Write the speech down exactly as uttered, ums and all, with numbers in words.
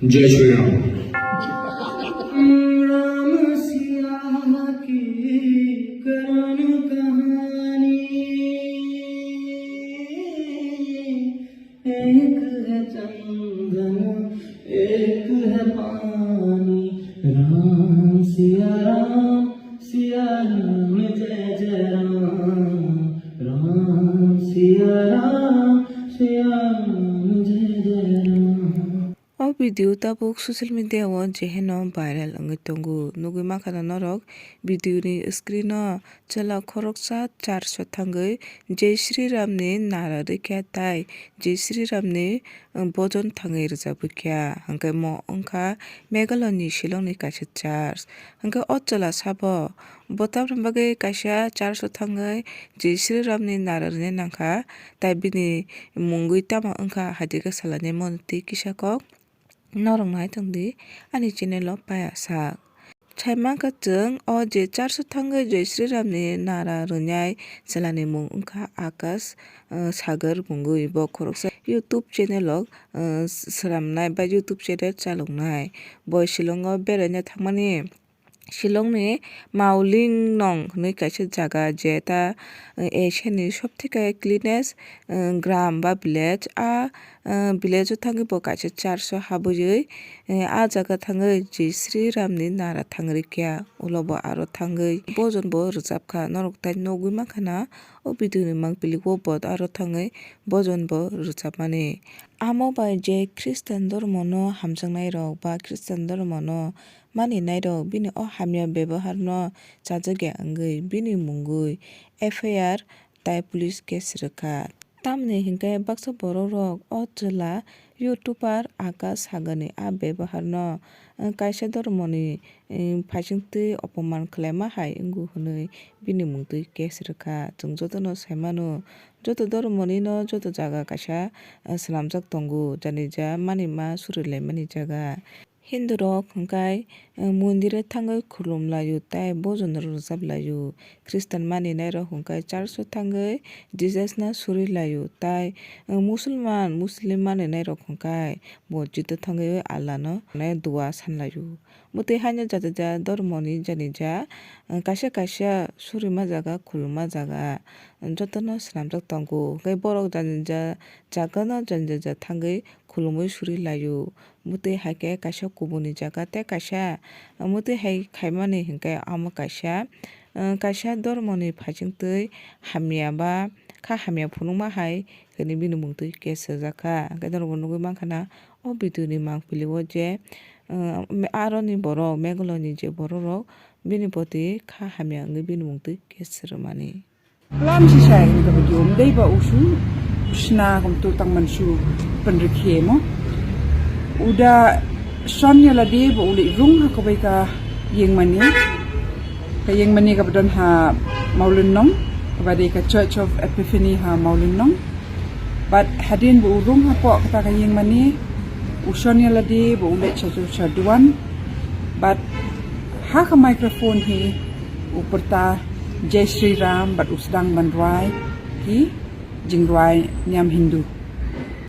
जय श्री राम। राम सिया की करुण कहानी, एक है चंदन, एक है पानी। राम सिया राम, सिया राम, जय जय राम। राम सिया राम, सिया राम, जय जय Ram. O video tabuk social media o jeheno viral wngwi tongo. Nugwi mankha norok video ni screen o chwla khoroksa church o thangwi Jai Shri Ram ni nara rwkha tai Jai Shri Ram ni, uh, bhojon thangwi rwjabwi kha. Hwnkhe mo wngkha Meghalaya ni Shillong ni kaisa church. Hwnkhe o chwla sabo bo tamni bagwi kaisa church o thangwi Jai Shri Ram ni nara rwna nangkha, tai bini mungwi tamo wngkha hai khe salainai mo twi kisa kok. Norok nai tongdi ani channel o paya sak. Sai mankha chwng o je church o thangwi Jai Shri Ram ni nara rwnai chwla ni mung wngkha Akash, uh, Sagar mungwi. Bo khoroksa YouTube channel o, uh, swnamnai ba YouTube channel chaloknai. Bo Shillong o beraina thangmani. Shillong ni Mawlynnong hinwi kaisa jaga, je ta, eh, Asia ni sob theke cleanest, eh, gram ba village. A, eh, village o thangwi bo kaisa church o habwi, eh, a jaga thangwi Jai Shri Ram ni nara thangwi rwkha, ulo bo aro thangwi bhojon bo rwjapkha. Norok tai nugwi mankha na o video ni mangpili o bo aro thangwi bhojon bo rwjapmani. Amo bai je Christian dhormo no hamjaknai rok ba Christian dhormo no maninairok bini o hamya beboharno chajakya wngwi bini mungwi F I R tai police case rwkha. Tamni hinkhe baksa borokrok o chwla YouTuber Akash Sagarni a beboharno, eh, kaisa dhormoni, eh, phaisingtwi opoman khlaima hai wngo hwnwi bini mungtwi case rwkha. Chwng jotono saimano, joto dhormonino joto jaga kaisa, eh, swnamjak tongo, janija manima surilaimani jaga. Hindurok hwnkhe, eh, mondiro thangwi khulumlaio tei bhojon rwjablaio. Christian maninairok hwnkhe church o thangwi Jisusno surilaio tei, eh, Musulman, Muslim maninairok hwnkhe mosjid o thangwi Allahno dua sanlaio. Mwtwi haino jata jata dhormoni janija, eh, kaisa kaisa surima jaga, khuluma jaga, jotono swnamjak tongo. Hwnkhe borok janija jagano janija thangwi khulumwi surilaio. Mwtwi hai khe kaisa kubuni jaga tei kaisa, mwtwi hai khaimani hinkhe amo kaisa, uh, kaisa dhormoni phaisingtwi hamya ba kha hamya phunukma hai hwnwi bini mungtwi case swijak kha. Hwnkhe norokbo nugwi mankha na o video ni mangpili o je, uh, aroni borok Meghalaya ni je borok rok bini poti kha hamya wngwi bini mungtwi case rwmani. Lam sisai ni kabo jom dei ba usu sna kom tu tang man su penrikhe mo. Uda son ya la de bo uli rung ha kabai ka yeng mani. Ka yeng mani ka badon ha Mawlynnong, ka badai ka Church of Epiphany ha Mawlynnong. But hadin bo urung ha po kata ka yeng mani, uson ya la de bo uli cha cha cha duan. But ha ka microphone hi uperta Jai Shri Ram, but usdang ban rwai hi jing rwai niam Hindu.